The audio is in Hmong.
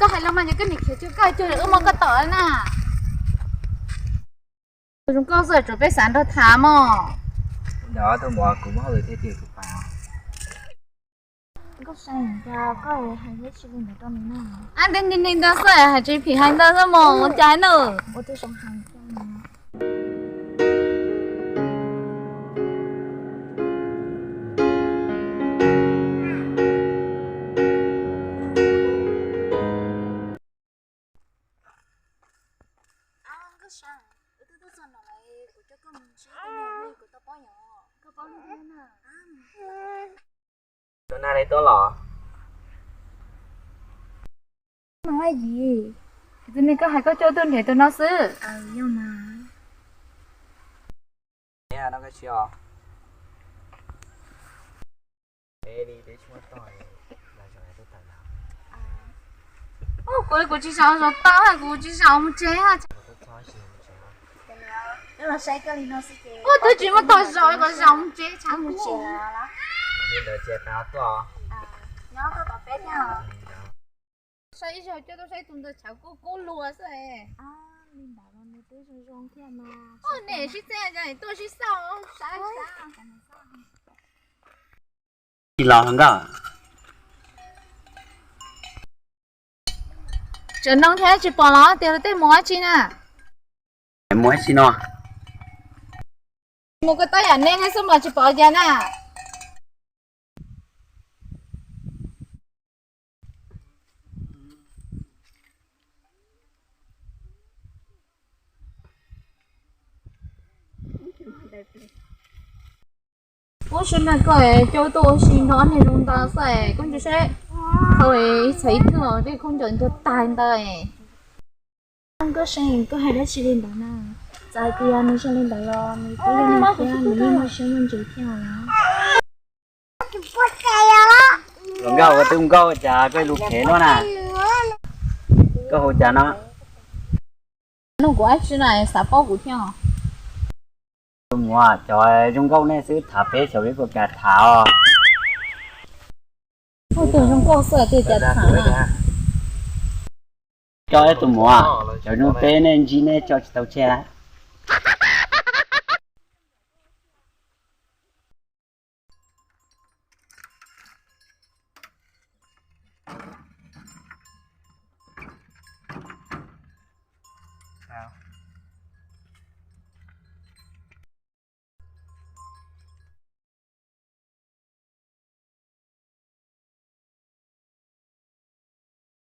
Koj hais los mas, yog koj niam khiav cuag koj cuag wb muab koj tom na. Tus zoo nkauj xwb tsuas peb xav nrog tham mog. Ntawd tus muam kuv muab hauj lwm thiab tiag kuv pais os. Nkauj Seej, cas koj hais dab tsi li ntawd rau nws na? Ab, ntev ntev ntawd xwb hais tsis phim hais ntawd xwb mog, ua cas na? Ua tus zoo hais. Nkauj Seej, wb twb tuaj txog no lawm, kuv coj koj mus ntsib kuv niam, kuv tau paub yom. Koj paub lub thiab na. Tus na li tuaj los? Tus ne koj hais koj coj tuaj nrhiav tus no xwb. Yog mas. Kuv, kuv tsis xav zaum tau, kuv tsis xav mus tsev. Ua twb tsis muaj tog zaum, kuv xav mus tsev tshav kub. Li ntawd ces peb tuaj. Nyob koj tom peb thiab. Saib ib zaug coj tuaj saib tus ntawd tshav kub kub luas xwb. Ua niam sib txeeb tuaj sib xauj saib saib. Tsis los nkauj. Tseem noog thiab tsis pom los tias luag tej mus dab tsi na? Mus dab tsi no? Mus koj tab yam nej thiab xwb mas tsis pom cas na. Ub, sawv daws koj coj tuaj ua si nrog ob niag zoo ntawd xwb, koj ntsia saib, thaum ib txhais ib thwj tej khaub ncaws ntuag tag ntawd. Nkauj Seej, koj hais dab tsi li ntawd na? Txawm hais tias nws zoo li ntawd los nws twb yog nws thiab, nws yeej muaj siab muaj ntsws thiab. Hluas nkauj, ua tus nkauj cas koj lus phem luaj na? Koj hu cas no? Nug kuv dab tsi no xav paub kuv thiab os. Tus muam, cov zoo nkauj nej xwb tham peb xyaum peb puas kam tham os? Tus zoo nkauj xwb tias cas tham na. Coj ib tus muam, cov zoo peb nej ntsib nej tso tsis tau tseg.